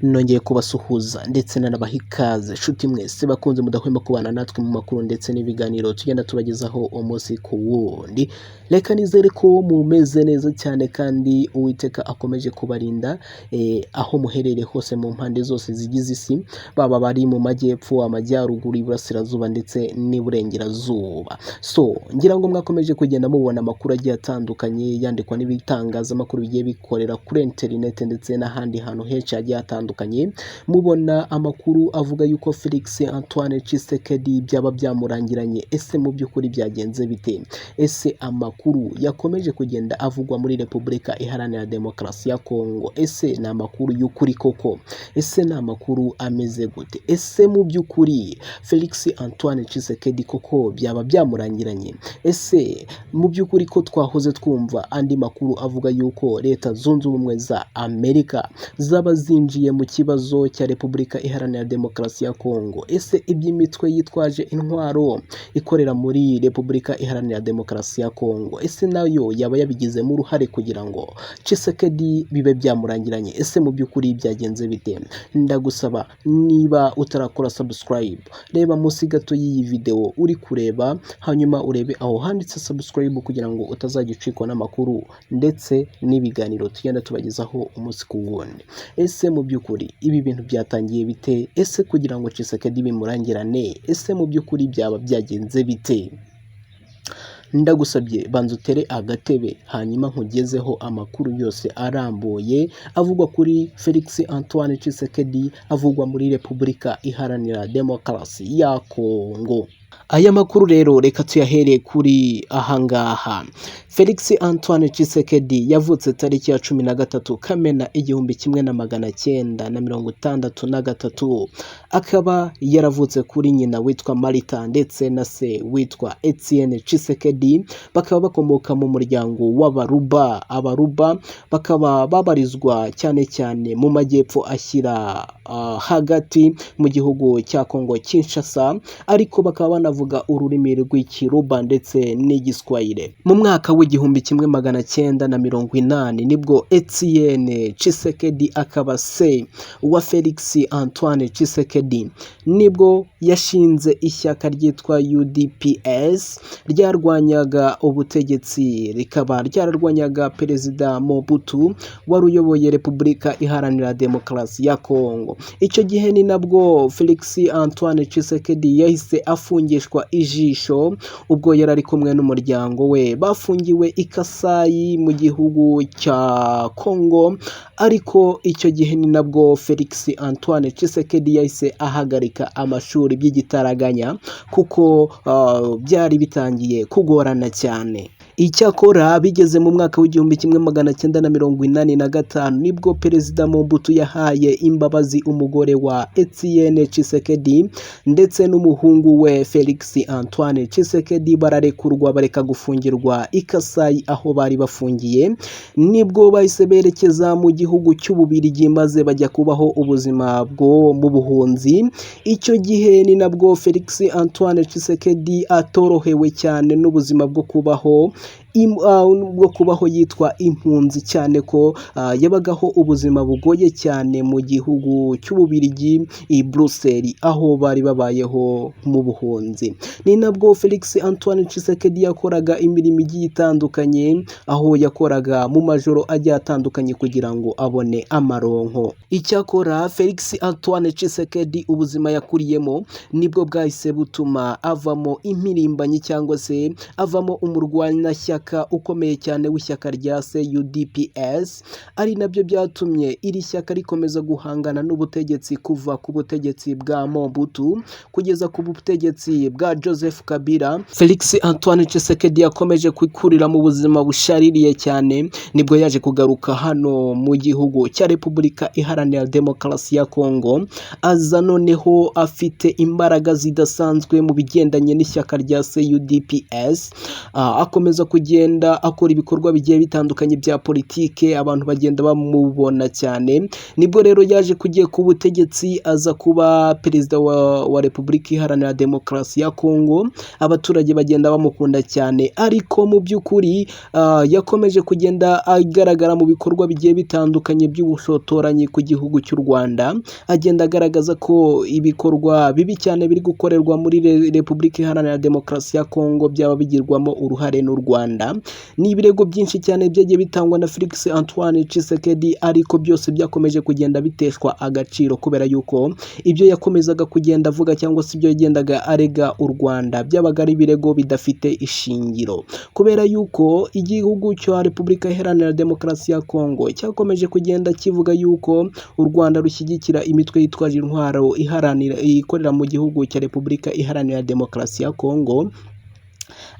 Nongeye kubasuhuza ndetse nanabaha ikaze nshuti mwese bakunze mudahwema kubana natwe mu makuru ndetse n'ibiganiro tugenda tubagezaho umunsi ku wundi. Reka nizere ko mumeze neza cyane kandi Uwiteka akomeje kubarinda aho muherereye hose mu mpande zose zigize isi, baba bari mu majyepfo, amajyaruguru, iburasirazuba ndetse n'iburengerazuba. So ngira ngo mwakomeje kugenda mubona amakuru agiye atandukanye yandikwa n'ibitangazamakuru bigiye bikorera kuri interineti ndetse n'ahandi hantu henshi hagiye hatandukanye, mubona amakuru avuga yuko Felix Antoine Tshisekedi byaba byamurangiranye. Ese mu by'ukuri byagenze bite? Ese amakuru yakomeje kugenda avugwa muri Repubulika Iharanira Demokarasi ya Kongo, ese ni amakuru y'ukuri koko? Ese ni amakuru ameze gute? Ese mu by'ukuri Felix Antoine Tshisekedi koko byaba byamurangiranye? Ese mu by'ukuri ko twahoze twumva andi makuru avuga yuko Leta Zunze Ubumwe za Amerika zaba zinjiye mu kibazo cya Repubulika Iharanira Demokarasi ya Kongo? Ese iby'imitwe yitwaje intwaro ikorera muri Repubulika Iharanira Demokarasi ya Kongo, ese nayo yaba yabigizemo uruhare kugira ngo Tshisekedi bibe byamurangiranye? Ese mu by'ukuri byagenze bite? Ndagusaba niba utarakora subscribe, reba munsi gato y'iyi video uri kureba, hanyuma urebe aho handitse subscribe kugira ngo utazajya ucikwa n'amakuru ndetse n'ibiganiro tugenda tubagezaho umunsi ku wundi. Ese mu by'ukuri ibi bintu byatangiye bite? Ese kugira ngo Tshisekedi bimurangirane, ese mu by'ukuri byaba byagenze bite? Ndagusabye banza utere agatebe hanyuma nkugezeho amakuru yose arambuye avugwa kuri Felix Antoine Tshisekedi, avugwa muri Repubulika Iharanira Demokarasi ya Kongo. Aya makuru rero reka tuyahere kuri ahangaha. Felix Antoine Tshisekedi yavutse tariki ya 13 Kamena 1963, akaba yaravutse kuri nyina witwa Marita ndetse na se witwa Etienne Tshisekedi, bakaba bakomoka mu muryango w'Abaruba. Abaruba bakaba babarizwa cyane cyane mu majyepfo ashyira hagati mu gihugu cya Kongo Kinshasa, ariko bakaba banavuga ururimi rw'Ikiruba ndetse n'Igiswahili. Mu mwaka w'1980 nibwo Etienne Tshisekedi, akaba se wa Felix Antoine Tshisekedi, nibwo yashinze ishyaka ryitwa UDPS ryarwanyaga ubutegetsi, rikaba ryararwanyaga Perezida Mobutu wari uyoboye Repubulika Iharanira Demokarasi ya Kongo. Icyo gihe ni nabwo Felix Antoine Tshisekedi yahise afungishwa ijisho ubwo yari ari kumwe n'umuryango we, bafungiwe i Kasayi mu gihugu cya Kongo. Ariko icyo gihe ni nabwo Felix Antoine Tshisekedi yahise ahagarika amashuri by'igitaraganya kuko byari bitangiye kugorana cyane. Icyakora bigeze mu mwaka w'1985 nibwo Perezida Mobutu yahaye imbabazi umugore wa Etienne Tshisekedi ndetse n'umuhungu we Felix Antoine Tshisekedi, bararekurwa bareka gufungirwa i Kasayi aho bari bafungiye. Nibwo bahise berekeza mu gihugu cy'Ububiligi maze bajya kubaho ubuzima bwo mu buhunzi. Icyo gihe ni nabwo Felix Antoine Tshisekedi atorohewe cyane n'ubuzima bwo kubaho yitwa impunzi, cyane ko yabagaho ubuzima bugoye cyane mu gihugu cy'Ububiligi i Buruseli aho bari babayeho mu buhunzi. Ni nabwo Felix Antoine Tshisekedi yakoraga imirimo igiye itandukanye, aho yakoraga mu majoro agiye atandukanye kugira ngo abone amaronko. Icyakora Felix Antoine Tshisekedi ubuzima yakuriyemo nibwo bwahise butuma avamo impirimbanyi cyangwa se avamo umurwanashyaka ukomeye cyane w'ishyaka rya CUDPS, ari nabyo byatumye iri shyaka rikomeza guhangana n'ubutegetsi kuva ku butegetsi bwa Mobutu kugeza ku butegetsi bwa Joseph Kabila. Felix Antoine Tshisekedi yakomeje kwikurira mu buzima bushaririye cyane, nibwo yaje kugaruka hano mu gihugu cya Repubulika Iharanira Demokarasi ya Kongo, aza noneho afite imbaraga zidasanzwe mu bigendanye n'ishyaka rya CUDPS, akomeza kugenda kugenda akora ibikorwa bigiye bitandukanye bya politike, abantu bagenda bamubona cyane. Nibwo rero yaje kugiye ku butegetsi, aza kuba perezida wa Repubulika Iharanira Demokarasi ya Kongo. Abaturage bagenda bamukunda cyane, ariko mu by'ukuri yakomeje kugenda agaragara mu bikorwa bigiye bitandukanye by'ubushotoranyi ku gihugu cy'u Rwanda, agenda agaragaza ko ibikorwa bibi cyane biri gukorerwa muri Repubulika Iharanira Demokarasi ya Kongo byaba bigirwamo uruhare n'u Rwanda. Ni ibirego byinshi cyane byagiye bitangwa na Felix Antoine Tshisekedi, ariko byose byakomeje kugenda biteshwa agaciro kubera yuko ibyo yakomezaga kugenda avuga cyangwa se ibyo yagendaga arega u Rwanda byabaga ari ibirego bidafite ishingiro, kubera yuko igihugu cya Repubulika Iharanira Demokarasi ya Kongo cyakomeje kugenda kivuga yuko u Rwanda rushyigikira imitwe yitwaje intwaro iharanira ikorera mu gihugu cya Repubulika Iharanira Demokarasi ya Kongo.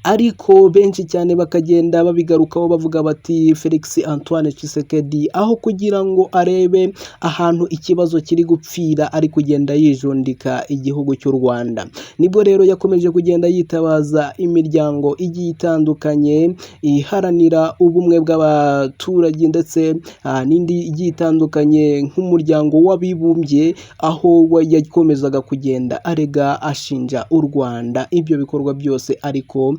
Ariko benshi cyane bakagenda babigarukaho bavuga bati Felix Antoine Tshisekedi aho kugira ngo arebe ahantu ikibazo kiri gupfira, ari kugenda yijundika igihugu cy'u Rwanda. Nibwo rero yakomeje kugenda yitabaza imiryango igiye itandukanye iharanira ubumwe bw'abaturage ndetse n'indi igiye itandukanye nk'umuryango w'abibumbye, aho we yakomezaga kugenda arega ashinja u Rwanda ibyo bikorwa byose, ariko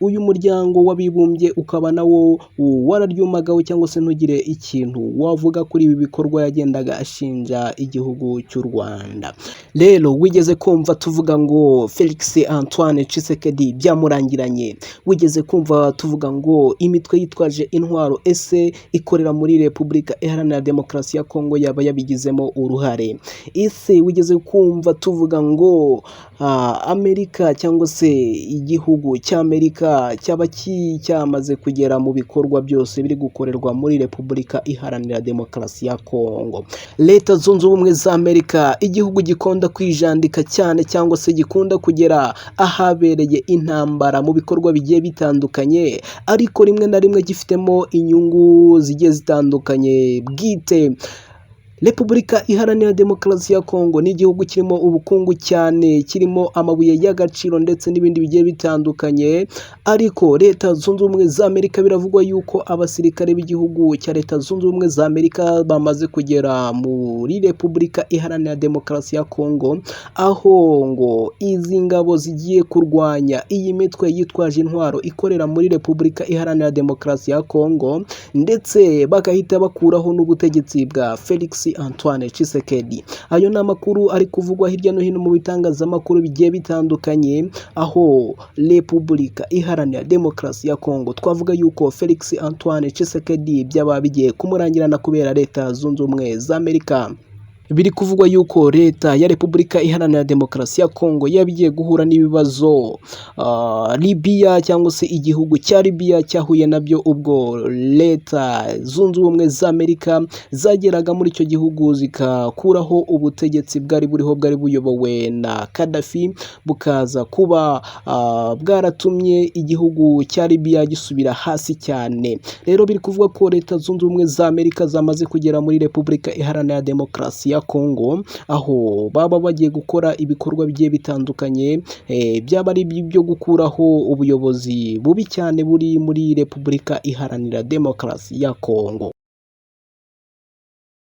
uyu muryango w'abibumbye ukaba nawo wararyumagaho cyangwa se ntugire ikintu wavuga kuri ibi bikorwa yagendaga ashinja igihugu cy'u Rwanda. Rero wigeze kumva tuvuga ngo Felix Antoine Tshisekedi byamurangiranye? Wigeze kumva tuvuga ngo imitwe yitwaje intwaro ese ikorera muri Repubulika Iharanira Demokarasi ya Kongo yaba yabigizemo uruhare? Ese wigeze kumva tuvuga ngo Amerika cyangwa se igihugu cy'Amerika cyaba cyamaze kugera mu bikorwa byose biri gukorerwa muri Repubulika Iharanira Demokarasi ya Kongo? Leta Zunze Ubumwe za Amerika, igihugu gikunda kwijandika cyane cyangwa se gikunda kugera ahabereye intambara mu bikorwa bigiye bitandukanye, ariko rimwe na rimwe gifitemo inyungu zigiye zitandukanye bwite. Repubulika Iharanira Demokarasi ya Kongo ni igihugu kirimo ubukungu cyane, kirimo amabuye y'agaciro ndetse n'ibindi bigiye bitandukanye, ariko Leta Zunze Ubumwe za Amerika biravugwa yuko abasirikare b'igihugu cya Leta Zunze Ubumwe za Amerika bamaze kugera muri Repubulika Iharanira Demokarasi ya Kongo, aho ngo izi ngabo zigiye kurwanya iyi mitwe yitwaje intwaro ikorera muri Repubulika Iharanira Demokarasi ya Kongo, ndetse bagahita bakuraho n'ubutegetsi bwa Felix Antoine Tshisekedi. Ayo ni amakuru ari kuvugwa hirya no hino mu bitangazamakuru bigiye bitandukanye, aho Repubulika Iharanira Demokarasi ya Kongo twavuga yuko Felix Antoine Tshisekedi byaba bigiye kumurangirana kubera Leta Zunze Ubumwe za Amerika. Biri kuvugwa yuko Leta ya Repubulika Iharanira Demokarasi ya Kongo yaba igiye guhura n'ibibazo Libya cyangwa se igihugu cya Libya cyahuye nabyo ubwo Leta Zunze Ubumwe za Amerika zageraga muri icyo gihugu zigakuraho ubutegetsi bwari buriho bwari buyobowe na Gaddafi, bukaza kuba bwaratumye igihugu cya Libya gisubira hasi cyane. Rero biri kuvuga ko Leta Zunze Ubumwe za Amerika zamaze kugera muri Repubulika Iharanira Demokarasi ya Kongo, aho baba bagiye gukora ibikorwa bigiye bitandukanye, byaba ari ibyo gukuraho ubuyobozi bubi cyane buri muri Repubulika Iharanira Demokarasi ya Kongo.